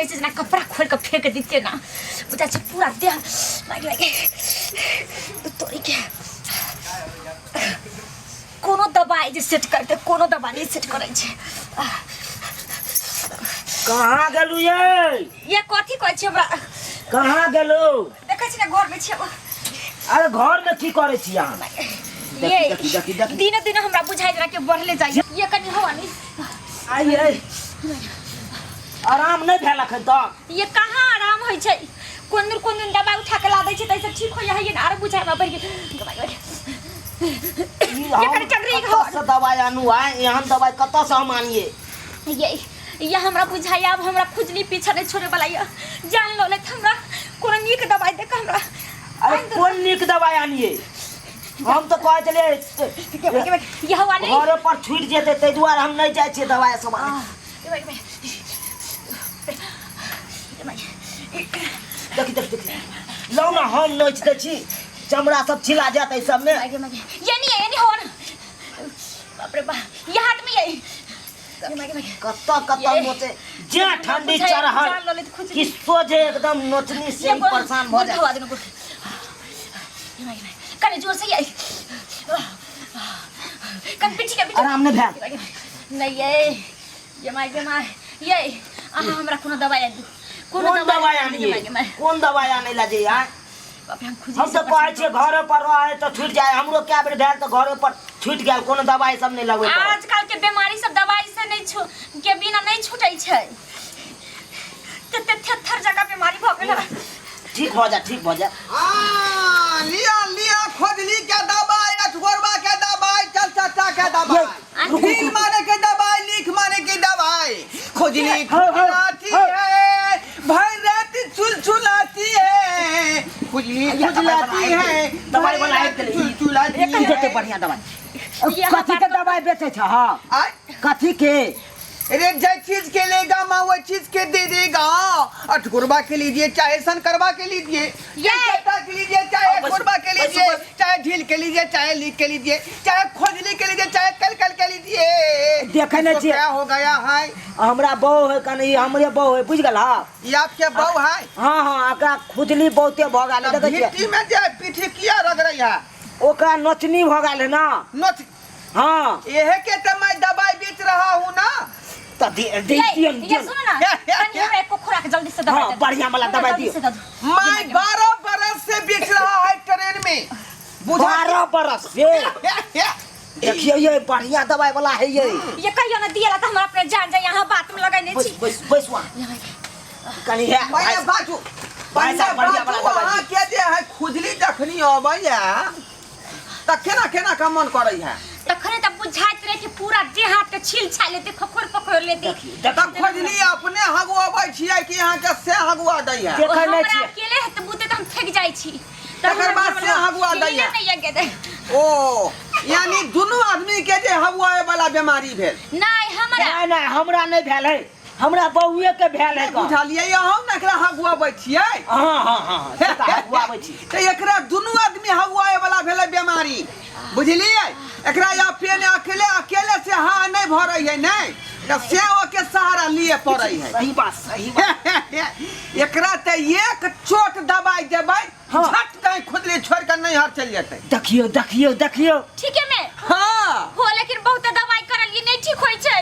छै जेना कपड़ा खोलि कऽ फेंक दितियै ना बुझाइ छै पूरा देह लागि लागि तोरी के कोनो दबाइ जे सेट करतै कोनो दबाइ नहि सेट करै छै। कहाँ गेलू ये? ये कथी कहै छी हमरा? कहाँ गेलू? देखै छी ने, घरमे छी। अरे घर में की करै छी अहाँ? ये देखी, देखी, देखी। दिनो दिन हमरा बुझाइ जेना कि बढ़ले जाइ ये। कनि हवा नहीं आइए, आराम नहि भेल अखन तक? ये कहाँ आराम होइ छै? कोन दिन कोन दिन दबाइ उठा के ला दै छै, तैसे ठीक हो जाइ है। आरो बुझाइ हमरा बढ़ि गेल। दबाइ बढ़ि ई ये हम कनि चंद्री कतऽ से दवाइ आनू? आइ एहन दवाइ कतऽ से हम आनिए? ये हमरा बुझाइ आब हमरा खुजली पीछा नहीं छोड़े वाला ये। जान लो लेत हमरा, कोनो नीक दबाइ दे के हमरा। अरे कोन नीक दवाइ आनिए? हम तऽ कहै छलियै ये हवा नहीं घरे पर छुटि जेतै, ताहि दुआरे हम नहि जाइ छियै दवाइ सब आनै। देखी देखी देखी, लौ ने, हम नोचि दै छी, चमड़ा सब छिला जायत एहि सबमे। ये नहीं, ये नहीं हो ना। बाप रे बाप, ये हाथ में ये कतऽ कतऽ ये। नोचे जे ठंडी बुझाइ- चढ़ल जान लऽ लेत खुजली। कि सोझे एकदम नोचनी से ही परेशान भऽ जाय। हवा देने को कने जोर से ये, कन पीठी के पीठी। आराम नहि भेल? नहीं, ये माय गे my, ये अहाँ हमरा कोनो दवाइ आनि दू। कोन दवाइ आनि आनिए? कोन दवाइ आनै ला जे आय? बाप रे, हम खुजली हम से तऽ कहै छियै घरे पर रहै तऽ छुटि जाय। हमरो कए बेर भेल तऽ घरे पर छुटि गेल, कोनो दवाइ सब नहि लगबै पड़ल। आजकल के बीमारी सब दवाई से नहीं छु के बिना नहीं छूटे छै। ते थेथर जगह बीमारी भऽ गेल। ठीक भऽ जा, ठीक भऽ जा। हाँ, लिया लिया, खोजली के दवाई, अठगोरवा के दवाई, चल चट्टा के दवाई, ढील मारे के दवाई, लीख मारे की दवाई। खोजली हाँ, हाँ, खुजलाती हाँ। है, भर रात चुलचुलाती है, खुजली खुजलाती है, दवाई भर वाला रात आबि गेलै। चुलचुलाती की देतै है। बढ़िया दवाई? ये कथी के दवाई बेचै छ? हँ। आय कथी के? अरे जय चीज के लेगा माँ वो चीज के दे देगा। अठगुरबा के लीजिए, चाहे सनकरवा के लीजिए, ये। चट्टा के लीजिए, चाहे बस, अठगुरबा के बस, लीजिए, बस। चाहे ढील के लीजिए, चाहे लीक के लीजिए, चाहे खोजली के लीजिए, चाहे कल कल के लीजिए। देखे नहीं इसको छियै। क्या हो गया है? हमरा बहू है कनि, ई हमरे बहू है, बुझि गेलह? ये आपके बहू है? हँ हँ, एकरा खुजली बहुते भऽ गेल है, तब देखै छियै। भिट्टी में जे पीठी किया रग रही है? ओकरा नोचनी भऽ गेल है ना। नोच? हाँ। यह के तो मैं दवाई बेच रहा हूँ ना। तऽ दे दे ये दियौ ये दियौ। सुनो ना, कनि हमरा एको खुराक जल्दी से दवाई हाँ, दे दू। बढ़िया वाला हमरा दवाई जल्दी दियौ। से दे दू। मैं 12 बरस से बेच रहा है ट्रेन में, बुझा? 12 बरस से? देखियौ ये बढ़िया दवाई वाला है ये। ये कहियो ना दिएला तऽ हमरा अपने जान जाय। यहाँ बात में लगैने बैस छी। बैस बैस वहाँ कनि है। पहिले बाजू। भाई पहिले साहब, बढ़िया बाजू। वाला दवाई। अहाँ के जे है खुजली जखनी अबैया तऽ केना केना के मन करै है? तखने तऽ बुझाइत रहे कि पूरा देह हाथ के छील छाल लेते, खखोर पखोर लेते। तऽ खुजली अपने हगुअबै छियै कि अहाँके से हगुआ दै है? देखै नहि हमरा छियै। अकेले है तऽ बुते तऽ हम थकि जाइ छी। तकर बाद से हगुआ दैया। नहीं यज्ञ दे। ओ यानी दुनू आदमी के जे हगुआए वाला बीमारी भेल? नहीं, हमरा नहि नहि, हमरा नहि भेल है, हमरा बौए के भेल है। बुझलियै, अहूँ ने एकरा हगुआबै छियै? हँ हँ हँ हँ, से तऽ हगुआबै छी। तऽ एकरा दुनू आदमी हगुआए वाला भेलै बीमारी, बुझलियै? एकरा अपने अकेले अकेले से हा नहीं भरै है, नहीं तऽ से ओके सहारा लिए पड़ै है। सही बात, सही बात। एकरा तऽ एक चोट दबाई देबै, झट कहीं खुदली छोड़ के नैहर चलि जेतै। देखियौ देखियौ देखियौ। ठीक है मैं। हाँ। हो, लेकिन बहुत दवाई करलिए, नहीं ठीक होई छै।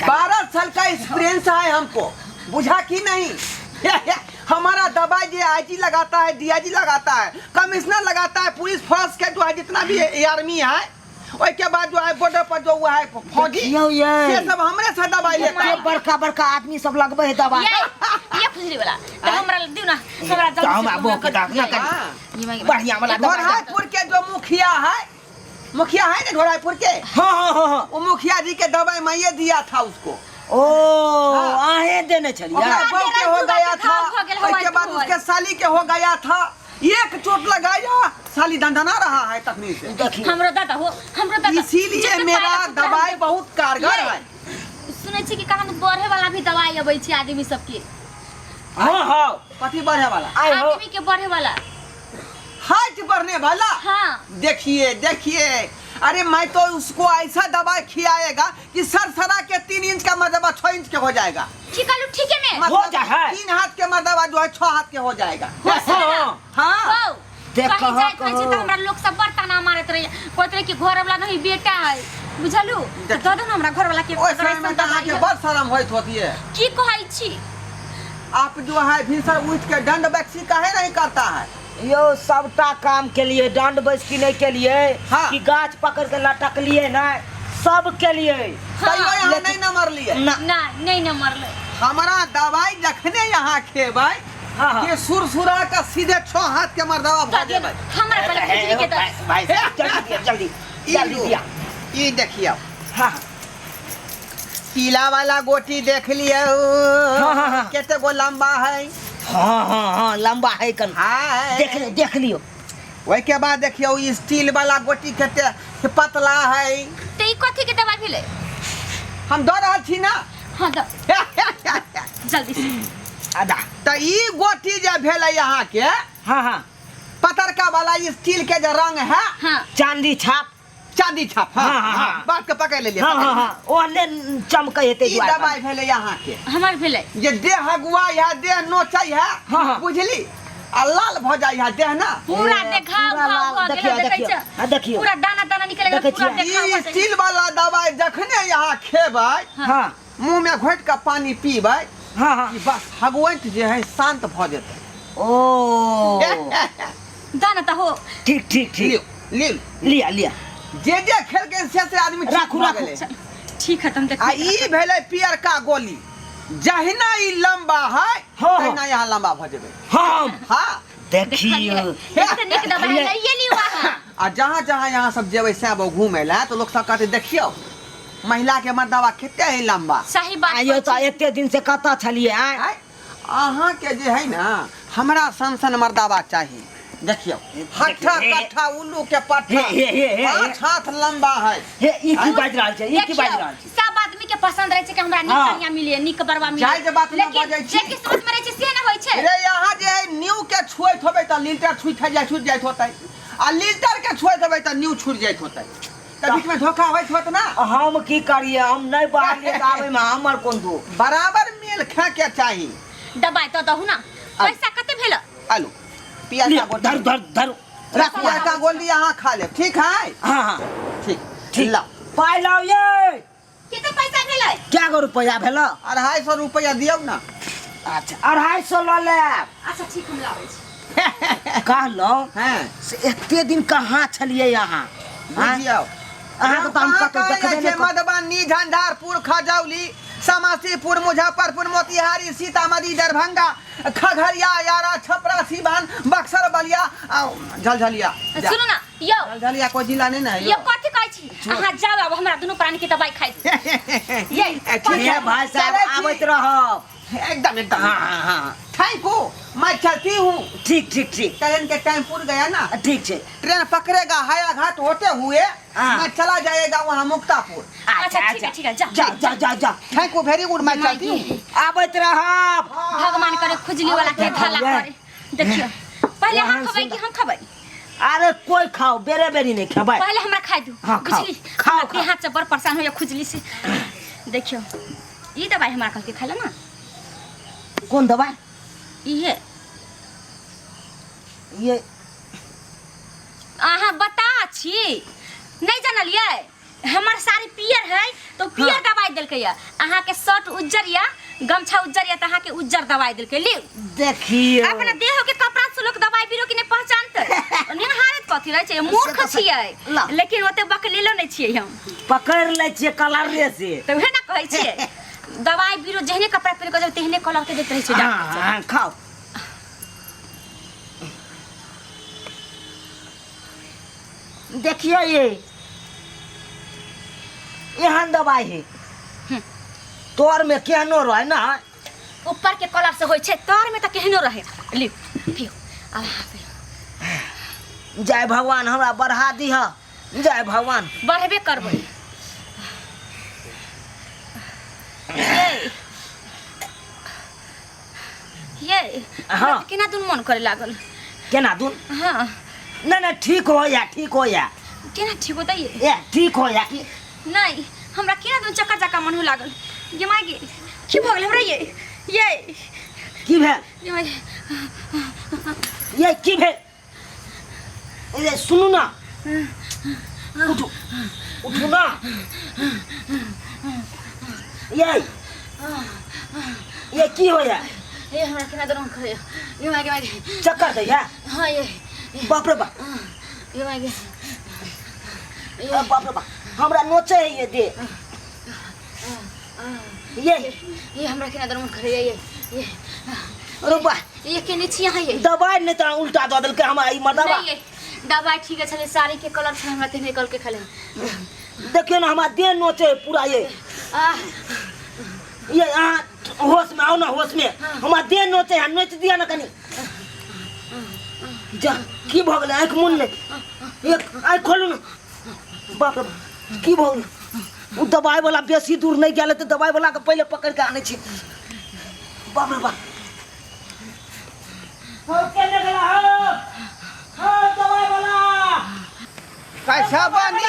12 साल का एक्सपीरियंस है हमको, बुझा कि नहीं? हमारा दवाई जो आईजी लगाता है, डीआईजी लगाता है, कमिश्नर लगाता है, पुलिस फोर्स के जो है जितना भी आर्मी है, ओहि बाद जो है बॉर्डर पर जो हुआ है फौजी, देखियौ ये। से सब हमरे से दवाई लेता एते है। बड़का बड़का आदमी सब लगबै है दवाई। ये खुजली वाला तो हमरा दिउ ना, हमरा तऽ जल्दी से हमरा बहू के दाँत ना करी। हाँ। ये मांगे। बढ़िया वाला दवाई दे। ढोरायपुर के जो मुखिया है, मुखिया है ना ढोरायपुर के? हाँ हाँ हाँ हाँ। वो मुखिया जी के दवाई मैं ये दिया था उसको। ओ, अहें देने छलियै? ओकरा बहू के हो गया था, हो गेल, उसके बाद उसके साली के हो गया था। एक चोट लगाया, साली दंदना रहा है तखनी से। देखियौ। हमरो दादा हो, हमरो दादा। इसीलिए जते मेरा पायल पुतरा दवाई हम- बहुत कारगर ये। है। सुनै छी कि कहाँ बढ़े वाला भी दवाई अबै छै आदमी सबके। हाँ हाँ। कथी बढ़े वाला? आइ हो। आदमी के बढ़े वाला। हाइट बढ़ने वाला? हाँ। देखिए देखिए, अरे मैं तो उसको ऐसा दवाई खिलाएगा कि सरसरा के 3 इंच का मर्दबा 6 इंच के हो जाएगा। की कहलू, ठीके में? मतलब हो जाए है। 3 हाथ के मर्दबा जो है 6 हाथ के हो जाएगा। हो सकला। हाँ। हो। देख कहीं कहाँ जाइत रहै छै तऽ कहाँ। हमरा लोक सब बड़ ताना मारैत रहैए, कहैत रहै कि घर वाला नहीं बेटा है, बुझलू? तऽ दऽ दो ने हमरा घर वाला के। ओहि समय में तो अहाँके बड़ शर्म होइत होती है। की कहै छी? आप जो है भिनसर उठ के दंड बैक्सी काहे नहीं करता है? यो सबटा काम के लिए दंड बैसकी नहीं के लिए, कि गाछ पकड़ के लटकलिए नहीं, सब के लिए। तैयो यहाँ लेकिन- नहीं न मरलिए। ना। नहीं, नहीं न मरलै। हमारा दवाई जखने यहाँ खेबै हाँ, हाँ। कि सुरसुरा का सीधे 6 हाथ के मर्दबा दऽ भऽ दियौ जेबै। हमरा पहिले खुजली के दऽ। भाई साहब, जल्दी दिया, जल्दी। ई जल्दी लो, दिया। ई देखियौ। हाँ। पीला वाला गोटी देख लियौ। हाँ, हाँ, हाँ। कते गो लंबा है। हाँ हाँ हाँ, लंबा है कन। हाँ। देख लियो, देख लियो। ओहि के बाद देखियौ ई स्टील वाला गोटी कते पतला है। तऽ ई कथी के दवाई भेलै? हम दऽ रहल छी ना। हाँ, दऽ जल्दी से। आदा। तऽ ई गोटी जे भेलै अहाँके हाँ हाँ पतरका वाला स्टील के जे रंग है। हाँ। चांदी छाप। चांदी छाप, हाँ। हाँ, हाँ, हाँ। बात के पकड़ लेलियै। हाँ हाँ हाँ, ओहने चमकै हेतै। ई दुआर पर। दवाई भेलै अहाँके हमर भेलै। जे देह हगुआ है, देह नोचै है, हाँ, हाँ। बुझली, आ लाल भऽ जाइ है देह ना। पूरा ए, देह घाव पूरा घाव लाल, भऽ गेल। देखियौ, देखै देखियौ। छै? हाँ, देखियौ। पूरा दाना दाना निकल गेल। देखै पूरा छियै। देह घाव ई भऽ जाइ। स्टील वाला दवाई जखने यहाँ खेबै, हाँ मुंह में घोटि कऽ पानी पीबै हाँ हाँ कि बस हगुआइत जे है शांत भऽ जेतै। ओ। दाना तऽ हो। ठीक ठीक ठीक। लियौ, लियौ। लिया लिया। जे जे खेलकै से से आदमी ठीक राखू, भऽ राखू। गेलै। चल, ठीक है, तुम देखो। आ ई भेलै पियरका गोली, जहिना ई लंबा है हाँ। तहिना यहाँ लंबा भऽ जेबै। हम हाँ। देखियौ। एते नीक दवाई लइए लियौ अहाँ। आ जहाँ जहाँ यहाँ सब जेबै सब घूमे लए तऽ लोक सब कहतै, देखियौ महिला के मर्दबा कते है लंबा। सही बात। आइयो तऽ एते दिन से कतऽ छलियै आँय? आँय, अहाँके जे है ना हमरा सन सन मर्दाबा चाही। देखियौ, हट्ठा कट्ठा उल्लू के पट्ठा। हे, हे, हे, हे, हे। 5 हाथ लंबा है। हे, ई की बाजि रहल छै? ई की बाजि देखियौ, रहल छै? सब आदमी के पसंद रहे छै कि हमरा नीक कन्या मिले, नीक बरवा मिले। जायज बात न लेकिन बजै छी। जे किस्मत में रहे छै से न होइ छै। रे, यहाँ जे है न्यू के छुएत होबै तऽ लीटर छूट जाय, छूट जाइत होतै, आ लीटर के छुएत होबै तऽ न्यू छूट जाइत होतै, तऽ बीच में धोखा होइत होत ना? हम की करिए? हम नहि बाहर आबै में हमर कोन दोख? बराबर मेल खा के चाही। दबाई तो दहु ना, पैसा कते भेल? आलू पिया लिअ, का गोली। धरू धरू धरू, राखू। पिया का गोली अहाँ खा लेब, ठीक है? हाँ हाँ। ठीक। ठीक। लाओ। पाइ लाउ ये। कते पैसा भेलै? क्या गो रुपया भेल? 250 रुपया दियौ ना। अच्छा, 250 लऽ लेब। अच्छा ठीक, हम लाबै छी। कहलहुँ से एते दिन कहाँ छलियै अहाँ, आँय? बुझियौ। अहाँके तऽ हम कहाँ कतहु कहाँ देखबे जाइ नहि छै? कर- मधुबनी, झंझारपुर, खजौली, समस्तीपुर, मुजफ्फरपुर, मोतिहारी, सीतामढ़ी, दरभंगा, खगड़िया, यारा, छपरा, सिवान, बक्सर, बलिया आ झलझलिया जा। सुनू ना यौ। झलझलिया कोई जिला नहीं ना है यौ, कथी कहै छी? अहाँ जाउ आब, हमरा दुनू प्राणी के दबाई खाइ दू। ये। ठीक। हे भाई साहब, चलै छी। आबैत रहब। एकदम एकदम। हाँ हाँ हाँ। Thank you, मैं चलती हूँ। ठीक ठीक ठीक। ट्रेन के टाइम पुर गया ना। ठीक छै। ट्रेन पकड़ेगा हाया घाट होते हुए, हाँ। मैं चला जाएगा वहाँ मुक्तापुर। अच्छा ठीक है, ठीक है, जा। जा जा जा जा। Thank you, very good, मैं चलती हूँ। आबैत रहब। भगवान करे खुजली वाला के भला करे। देखियो, पहले अहाँ ओहन खबै कि हम खबै? अरे कोई खाओ, बेरे बेरी नहीं खेबै। पहले हमरा खाइ दू। हाँ, खाओ। बुझली? खाओ, हमरा खाओ। देह हाथ से बड़ परेशान होइया खुजली से। देखियो, ई दवाई हमरा कहलकै खाइ ला ना। कोन दवाई? इहे। ये? अहाँ बता छी, नहीं जानलियै? हमर साड़ी पियर है तो पियर दवाई देलकै या। अहाँके शर्ट उज्जर या, गमछा उज्जर या, तऽ अहाँके उज्जर दवाई देलकै। लिउ। देखियो। अपना देह के कपड़ा से लोक दवाई बीरो के नहीं पहचानते? निहारत कथी रहै छै? मूर्ख से तऽ छियै। ला। लेकिन ओते बकलेलो नहि छियै हम। पकड़ लै छियै कलरे से। तऽ उहे ने कहै छियै, दवाई बीरो जेहने कपड़ा पहिर कऽ जाउ तेहने कलर के दैत रहै छै डॉक्टर सब। हाँ, खाओ। देखियो, ये एहन दवाई है, तोर में केहनो रहे ना। ऊपर के कलर से होइ छै, तर में तऽ केहनो रहे। लिउ, पियो आब अहाँ पियो। जय भगवान, हमरा बढ़ा दीह, जय भगवान। बढ़बे करबै। ये ये। हाँ। केना दुन मन करे लागल। केना दुन? हाँ। नहीं नहीं, ठीक हो या, ठीक हो या। केना ठीक होतै ये ए ठीक हो या कि नहीं हमरा केना दुन चक्कर जका मन हो लागल ये माय गे की भऽ गेल हमरा ये ये की भेल ये माय ये की भेल ए सुनू ना उठू उठू ना ये ये की होया ये हमरा केना दुन करे ये माय गे माय गे चक्कर दैया हाँ ये बाप रे बाप ये माय गे ए, बाप रे बाप हमरा नोचे है ये दे ये ये हमरा केना दुन करे ये ये अरे बा ये केने छी अहाँ ये दवाई नहीं तो उल्टा दऽ देलकै हमरा ई मर्दबा नहीं ये दवाई ठीक है छलै साड़ी के कलर छलै हमरा तेहने कलर के खाली देखियौ ने हमरा देह नोचे है पूरा ये आह ये अहाँ होश में आओ ना होश में हमरा देह नोचे है नोच दिया ना कनी जा की भऽ गेलै आँखि मुन ले एक आँखि खोलू ने बाप रे बाप, की भऽ गेलै ओ दवाई वाला बेसी दूर नहि गेल तऽ दवाई वाला के पहिले पकड़ के आनै छी बाप रे बाप हो केने गेला हो हो दवाई वाला कैसा बनी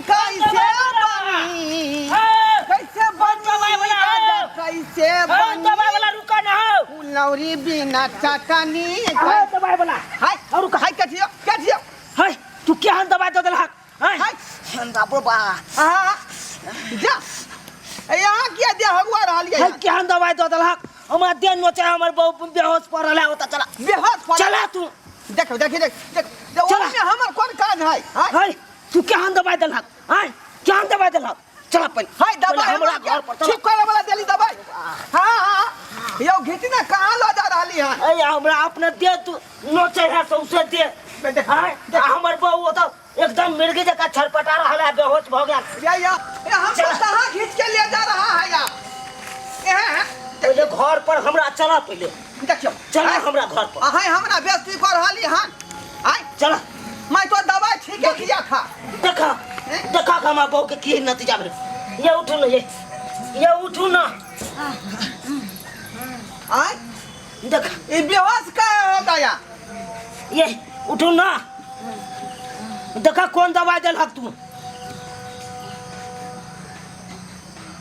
कैसे बनी हो कैसे बनी दवाई वाला दादा, कैसे हो बनी दवाई वाला रुका ना हो फुलौरी बिना चटनी हो दवाई वाला हाय और रुका हाय कथियो कथियो हाय तू केहन दवाई दऽ देलहक हाय हाय बाप रे बाप आ जा यहाँ किया दे हगुआ रहल हाय ये केहन दवाई दऽ देलहक हमरा देह नोचे हमर बहु बेहोश पड़ल है ओतऽ चला बेहोश पड़ल। चला तू देखो देखी देख देख चला। चला हमर कोन काज है हाय हाय तू केहन दवाई देलहक हाय केहन दवाई देलहक चला पहिले हाय पहिले दवाई हमरा घर पर चला ठीक करे वाला देली दवाई हां हां यो घिची ना कहां ल जा रहली है ए हमरा अपने देह तू नोचे है सौंसे देह देख हाय आ हमर बहू ओतऽ एकदम मिर्गी जकाँ छटपटा रहल है बेहोश भऽ गेल या या ए हमको चला। कहां खींच के ले जा रहा है यार ए पहिले घर पर हमरा चला पहिले देखियो चला हमरा घर पर अहाँ हमरा बेइज्जती कर रहली हन आय चला मैं तो दवाई ठीक है दिया था देखा देखा कि हमरा बहू के की नतीजा भेल ये उठू ना ये उठू ना आय देखा ई बेहोश का हो गया ये उठू ना देखा कौन दवाई देलहक तू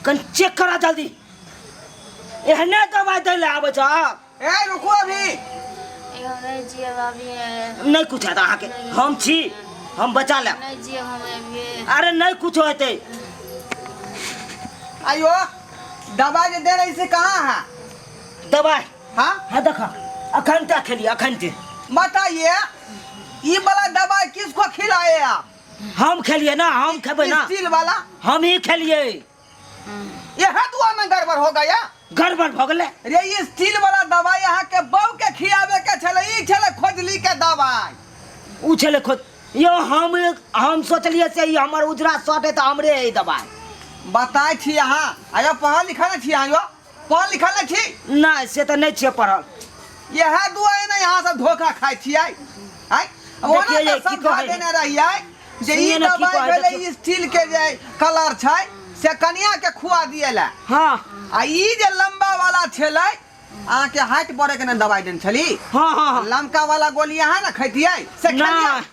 कन चेक करा जल्दी एहने दवाई दै ले आबै छ ए रुको अभी यो नहीं जियब अभी नहीं कुछ हेतै अहाँके हम छी हम बचा लेब नहीं जियब हम अभी अरे नहीं कुछ हेतै आयो दवाई जे दे रही से कहाँ है दवाई हाँ हाँ देखा अखन ते खेलिए अखन ते बताइए ये वाला दवाई किसको खिलाए आप हम खेलिए ना हम खेबै ना स्टील वाला हम ही खेलिए यह दुआ में गड़बड़ हो गया गड़बड़ भऽ गेलै रे ये स्टील वाला दवाई यहाँ के बहू के खियावे के छले ई छले खोजली के दवाई उ छलै खोज यो हम सोचलिए से ई हमर उजरा शर्ट है तऽ हमरे है ई दवाई बताए छी अहाँ आयो पढ़ल लिखल नहि छी अहाँ यो पढ़ल लिखल नहि छी नहि से तऽ नहि छियै पढ़ल इएह दुआरे ने यहाँ सब धोखा खाइ छियै आँय ओना देखियै तऽ ये, की समझा कहै देने रहियै जे ई सुनियै ने की दवाइ कहै, भेलै देखियौ। ई स्टील के जे कलर छै से कनिया के खुआ दिए ला हँ आ ई जे लंबा वाला छलै अहाँके हाइट बढ़े के ने दवाइ देने छली हँ हँ हँ लमका वाला गोली अहाँ ने खैतियै से खेलियै नहि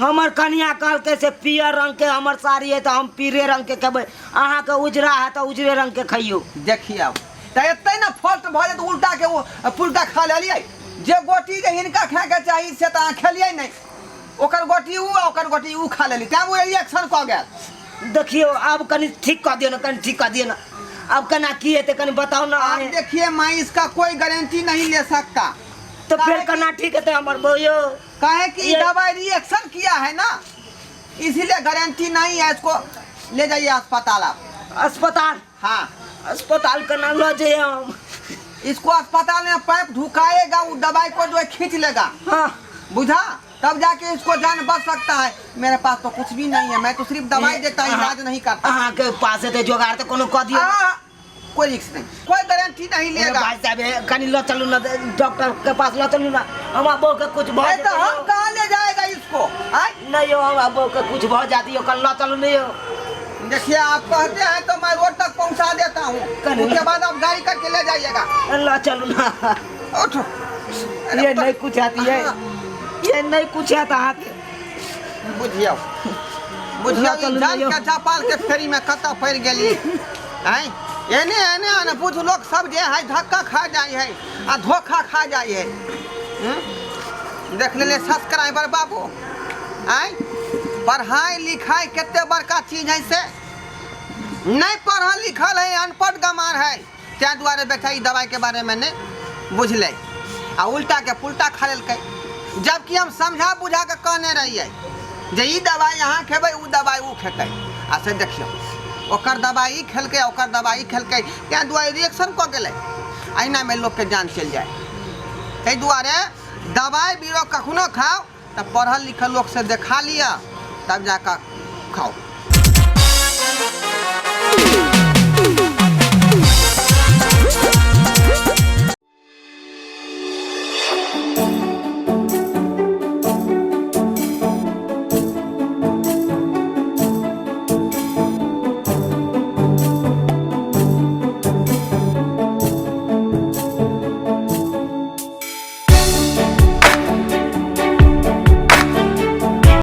हमर कनिया कहलकै से पियर रंग के हमर साड़ी है तऽ हम पीरे रंग के खेबै अहाँके उजरा है तऽ उजरे रंग के खइयौ देखियौ तऽ एतै ने फॉल्ट भऽ जायत उल्टा के ओ पुल्टा खा लेलियै जे गोटी जे हिनका खायके चाही से तऽ अहाँ खेलियै नहि ओकर गोटी उ आ ओकर गोटी उ खा लेली तैँ ओ रिएक्शन कऽ गेल देखियौ आब कनि ठीक कऽ दियौ ने कनि ठीक कऽ दियौ ने आब केना की हेतै कनि बताउ ने आप अहें। देखिए मैं इसका कोई गारंटी नहीं ले सकता तऽ फेर केना ठीक हेतै हमर बहू यौ काहे कि ये- दवाई रिएक्शन किया है ना इसीलिए गारंटी नहीं है इसको ले जाइए अस्पताल आप अस्पताल हाँ अस्पताल केना लऽ जइयै हम इसको अस्पताल में पाइप ढुकाएगा वो दवाई को जो है खींच लेगा हाँ बुझा तब जाके इसको जान बच सकता है मेरे पास तो कुछ भी नहीं है मैं तो सिर्फ दवाई देता इलाज नहीं करता अहाँके पास हेतै जोगाड़ तऽ कोनो कऽ दियौ आ, कोई रिक्स नहीं कोई गारंटी नहीं ए, लेगा भाई साहब ए, कनि लऽ चलू ना डॉक्टर के पास लऽ चलू ना हमरा बहू के कुछ भऽ नहीं तो जेतै हम यौ। कहाँ ले जाएगा इसको आय नहीं यौ हमरा बहू के कुछ भऽ जात यौ कल लऽ चलू नहीं यौ देखिए आप कहते हैं तो मैं रोड तक पहुंचा देता हूँ कल- उसके बाद आप गाड़ी करके ले जाइएगा लऽ चलू ना उठो ये नहीं कुछ आती है ये नहीं कुछ आता अहाँके बुझियौ बुझियौ चलू ई ने जान यौ। के जापाल के फेरी में कतऽ पड़ि गेली आँय एने एने एने बुझ लोक सब जे है धक्का खा जाइ है आ धोखा खा जाइ है हम्म? देख लेले सब्सक्राइबर बाबू आँय पढ़ाई लिखाई कते बड़का चीज है से नहीं पढ़ल लिखल है अनपढ़ गमार है ताहि दुआरे बेटा ई दवाइके बारेमे नहि बुझलै आ उल्टाके पुल्टा खा लेलकै जबकि हम समझा बुझा कऽ कहने रहियै जे ई दवाइ अहाँ खेबै ओ दवाइ ओ खेतै आ से देखियौ ओकर दवाइ ई खेलकै ओकर दवाइ ई खेलकै ताहि दुआरे रिएक्शन कऽ गेलै अहिनामे लोकके जान चलि जाइ ताहि दुआरे दवाइ बीरो कखनो खाउ तऽ पढ़ल लिखल लोकसँ देखा लिअ तब जाकऽ खाउ।